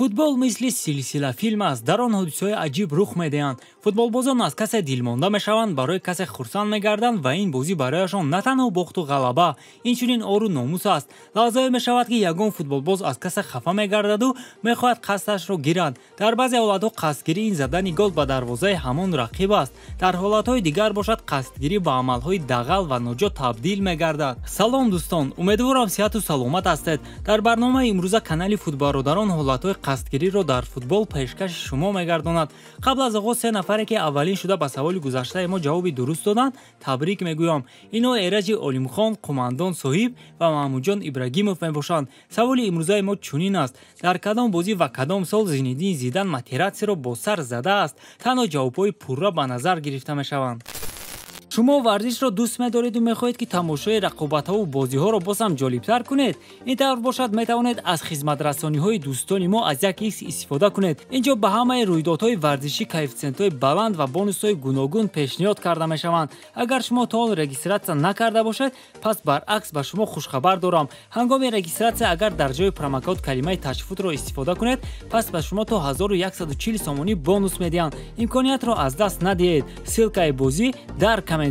Футбол мисли силсила филм аст. Дар он ҳодисаҳои аҷиб рух медиҳанд. Футболбозон аз касе дилмонда мешаванд, барои касе хурсанд мегарданд ва ин бозӣ барояшон на танҳо бохту ғалаба, инчунин ору номус аст. Лаҳзае мешавад, ки ягон футболбоз аз касе хафа мегардаду мехоҳад қасдашро гирад. Дар баъзе ҳолатҳо қасдгирӣ ин задани гол ба дарвозаи ҳамон рақиб аст. Дар ҳолатҳои дигар бошад, қасдгирӣ ба амалҳои дағал ва ноҷо табдил мегардад. Салом дӯстон, умедворам сиҳату саломат ҳастед. Дар барномаи имрӯза канали Футбародарон ҳолатҳои қасдгириро дар футбол пешкаши шумо мегардонад. Қабл аз оғоз се нафаре, ки аввалин шуда ба саволи гузаштаи мо ҷавоби дуруст доданд, табрик мегӯям. Ино Эраҷи Олимхон, Қумандон Соҳиб ва Маҳмудҷон Ибрагимов мебошанд. Саволи имрӯзаи мо чунин аст: дар кадом бозӣ ва кадом сол Зинедин Зидан Матератсиро бо сар задааст? Танҳо ҷавобҳои пурра ба назар гирифта мешаванд. Шумо варзишро дӯст медореду мехоҳед, ки тамошои рақобатҳову бозиҳоро боз ҳам ҷолибтар кунед? Ин тавр бошад, метавонед аз хизматрасониҳои дӯстони мо аз 1 х истифода кунед. Инҷо ба ҳамаи рӯйдодҳои варзишӣ коэффитсиентҳои баланд ва бонусҳои гуногун пешниҳод карда мешаванд. Агар шумо то ҳол регистратсия накарда бошед, пас баръакс ба шумо хушхабар дорам. Ҳангоми регистратсия агар дар ҷои промокод калимаи ташфутро истифода кунед, пас ба шумо то 1140 сомонӣ бонус медиҳанд. Имкониятро аз даст надиҳед. Ссылкаи бозӣ дар комментария.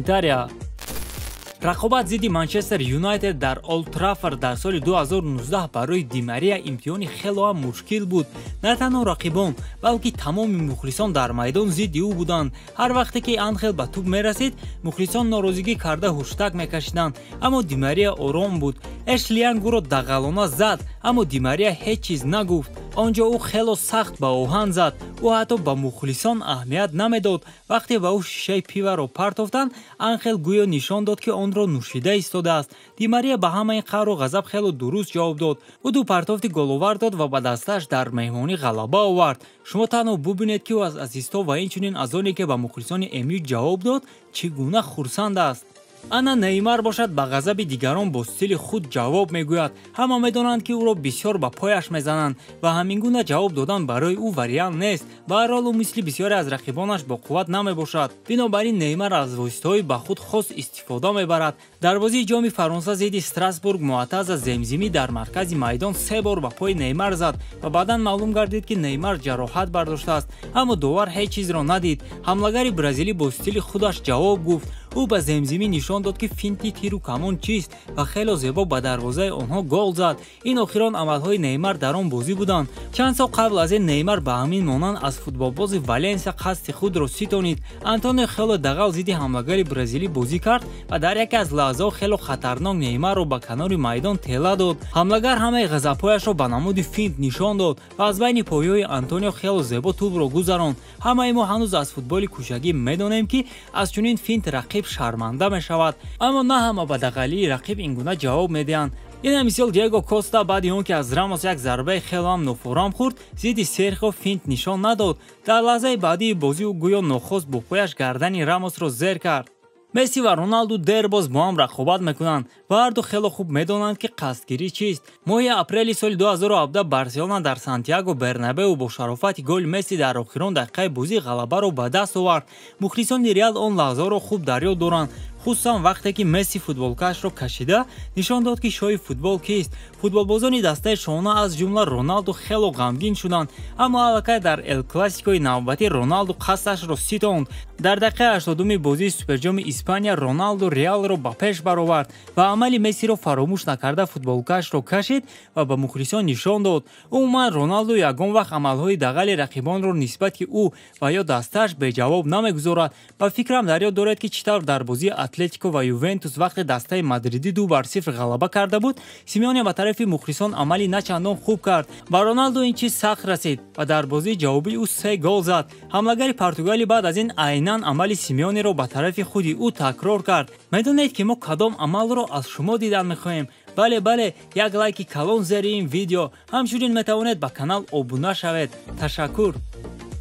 Рақобат зидди Манчестер Юнайтед дар Олд Траффорд дар соли 2019 барои Ди Мария имтиҳони хело ҳам мушкил буд. На танҳо рақибон, балки тамоми мухлисон дар майдон зидди ӯ буданд. Ҳар вақте ки Анхел ба тӯб мерасид, мухлисон норозигӣ карда ҳуштак мекашиданд. Аммо Ди Мария ором буд. Эшли Янг ӯро дағалона зад, аммо Ди Мария ҳеҷ чиз нагуфт. Он ҷо ӯ хело сахт ба оҳан зад. Ӯ ҳатто ба мухлисон аҳамият намедод. Вақте ба ӯ шишаи пиваро партофтанд, Анхел гӯё нишон дод, ки онро нӯшида истодааст. Ди Мария ба ҳамаи қаҳру ғазаб хело дуруст ҷавоб дод. Ӯ ду партофти головар дод ва ба дастааш дар меҳмонӣ ғалаба овард. Шумо танҳо бубинед, ки ӯ аз ассистҳо ва инчунин аз оне, ки ба мухлисони МЮ ҷавоб дод, чӣ гуна хурсанд аст. Ана Неймар бошад, ба ғазаби дигарон бо стили худ ҷавоб мегӯяд. Ҳама медонанд, ки ӯро бисёр ба пояш мезананд ва ҳамин гуна ҷавоб додан барои ӯ вариант нест. Ба ҳар ҳол ӯ мисли бисёре аз рақибонаш бо қувват намебошад. Бинобар ин Неймар аз воситаҳои ба худ хос истифода мебарад. Дар бозии ҷоми Фаронса зидди Страсбург Муатаза Земзимӣ дар маркази майдон се бор ба пои Неймар зад ва баъдан маълум гардид, ки Неймар ҷароҳат бардоштааст, аммо довар ҳеҷ чизро надид. Ҳамлагари бразилӣ бо стили худаш ҷавоб гуфт. Ӯ ба Земзимӣ нишон дод, ки финти тиру камон чист ва хело зебо ба дарвозаи онҳо гол зад. Ин охирон амалҳои Неймар дар он бозӣ буданд. Чанд сол қабл аз ин Неймар ба ҳамин монанд аз футболбози Валенсия қасди худро ситонид. Антонио хело дағал зидди ҳамлагари бразилӣ бозӣ кард ва дар яке аз лаҳзаҳо хело хатарнок Неймарро ба канори майдон тела дод. Ҳамлагар ҳамаи ғазабҳояшро ба намуди финт нишон дод ва аз байни поёи Антонио хело зебо тӯбро гузаронд. Ҳамаи мо ҳанӯз аз футболи кӯчагӣ медонем, ки аз чунин финт рақиб шарманда мешавад. Аммо на ҳама ба дағалии рақиб ин гуна ҷавоб медиҳанд. Ина мисол Диего Коста баъди он ки аз Рамос як зарбаи хело ҳам нофорам хӯрд, зидди Серхио финт нишон надод. Дар лаҳзаи баъдии бозӣ ӯ гӯё нохост бо пояш гардани Рамосро зер кард. Месси ва Роналду дербоз бо ҳам рақобат мекунанд ва ҳарду хело хуб медонанд, ки қасдгирӣ чист. Моҳи апрели соли 2017 Барселона дар Сантьяго Бернабеу бо шарофати голи Месси дар охирон дақиқаи бозӣ ғалабаро ба даст овард. Мухлисони Реал он лаҳзаҳоро хуб дар ёд доранд, хусусан вақте ки Месси футболкаашро кашида нишон дод, ки шоҳи футбол кист. Футболбозони дастаи шоҳона аз ҷумла Роналду хело ғамгин шуданд, аммо аллакай дар Эл-Классикои навбатӣ Роналду қасдашро ситонд. Дар дақиқаи 80-уми бозии Суперҷоми Испания Роналду Реалро ба пеш баровард ва амали Мессиро фаромӯш накарда футболкаашро кашид ва ба мухлисон нишон дод. Умуман Роналду ягон вақт амалҳои дағали рақибонро нисбати ӯ ва ё дастааш беҷавоб намегузорад. Ба фикрам дар ёд доред, ки чӣ тавр дар бозии Атлетико ва Ювентус вақте дастаи мадридӣ 2-0 ғалаба карда буд, Симеоне ба тарафи мухлисон амали начандон хуб кард. Ба Роналду ин чиз сахт расид ва дар бозии ҷавобӣ ӯ се гол зад. Ҳамлагари португалӣ баъд аз ин айнан амали Симеонеро ба тарафи худи ӯ такрор кард. Медонед, ки мо кадом амалро аз шумо дидан мехоҳем? Бале, бале, як лайки калон зери ин видео. Ҳамчунин метавонед ба канал обуна шавед. Ташаккур.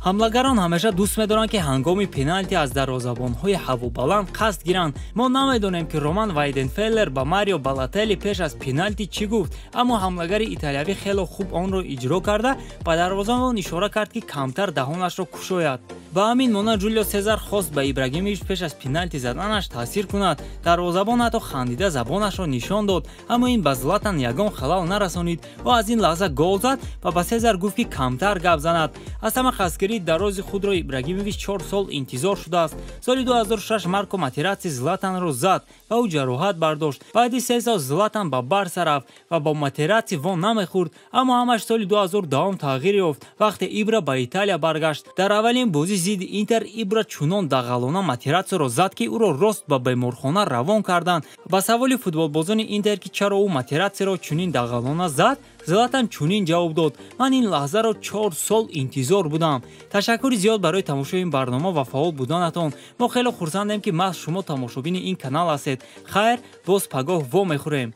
Ҳамлагарон ҳамеша дӯст медоранд, ки ҳангоми пеналти аз дарвозабонҳои ҳавобаланд қасд гиранд. Мо намедонем, ки Роман Вайденфеллер ба Марио Балотелли пеш аз пеналти чӣ гуфт, аммо ҳамлагари италиявӣ хело хуб онро иҷро карда ба дарвозабон ишора кард, ки камтар даҳонашро кушояд. Ба ҳамин монанд Ҷулио Сезар хост ба Ибрагимович пеш аз пеналти заданаш таъсир кунад. Дарвозабон ҳатто хандида забонашро нишон дод, аммо ин ба Златан ягон халал нарасонид. Ӯ аз ин лаҳза гол зад ва ба Сезар гуфт, ки камтар гап занад. Аз ҳама қасдгирии дарози худро Ибрагимович 4 сол интизор шудааст. Соли 2006 Марко Матератси Златанро зад ва ӯ ҷароҳат бардошт. Баъди 3 сол Златан ба Барса рафт ва бо Матератси во намехӯрд, аммо ҳамаш соли 2010 тағйир ёфт, вақте Ибра ба Италия баргашт. Дар аввалин бозӣ зидди Интер Ибра чунон дағалона Матератсиро зад, ки ӯро рост ба беморхона равон карданд. Ба саволи футболбозони Интер, ки чаро ӯ Матератсиро чунин дағалона зад, Златан чунин ҷавоб дод: ман ин лаҳзаро 4 сол интизор будам. Ташаккури зиёд барои тамошои ин барнома ва фаъол буданатон. Мо хеле хурсандем, ки маҳз шумо тамошобини ин канал ҳастед. Хайр, боз пагоҳ во мехӯрем.